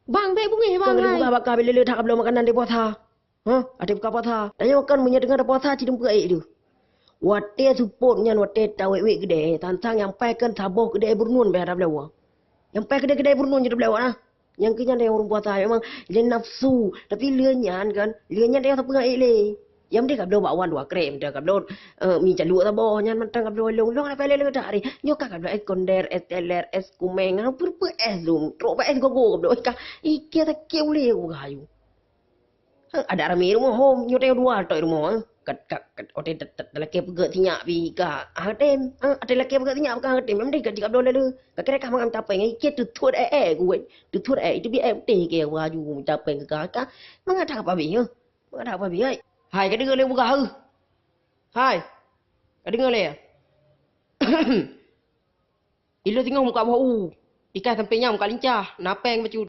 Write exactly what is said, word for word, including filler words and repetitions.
Bang, bèk beungèh, Bang, hai. Bukan bak ka bèk lé-lé that ka bloe makanan di puasa. Hah? Até buka puasa. Dan nyoe kan meunyoe teungoh puasa, ci dum peuék tu. Watèe seupôt nyan, watèe tawét-wét keudè, tantang nyang paih kan saboh keudè beureunon bèk tabloe. Nyang paih keudè-keudè beureunon ci tabloe nah. Nyang keu nyan dayah ureueng puasa memang lé nafsu, tapi lé nyan kan, lé nyan dayah sapeue ék lé. Nyang deh ka bloe bakwan dua krèk, deh ka bloe, eh, mi caluek saboh, nyan mantong ka bloe lôn. Lôn hana paih lé-lé that aré. Nyoe ka, ka bloe es konder, es teler, es kumeng, ha, peue-peue es lôn. Trok bak es gogo ka bloe. Ka, ikeu sakét ulèe ku ka ayu. Ha, adak ramé rumoh hom, nyoe teuh dua tok rumoh, ha. Kat, kat, kat, watèe ta-, ta-, talakèe peugöt sinyak pih ka, ha, tem. Ha, watèe talakèe peugöt sinyak pih ka, ha, tem. Nyang deh ka jikab bloe lé-lé. Ka kira ka mangat tapèng, ikeu teuthot eh, eh, kuwet. Teuthot eh, itu bi eh, teuh keu waju tapèng keu ka. Ka, mangat that ka pabéh, ha. Mangat that ka pabéh, hai. Hai, ka deungö lé bugah, heuh. Hai. Ka deungö lé. Ilôn singoh muka boh u. Ikai sampé nyan muka lincah, na pèng bacut.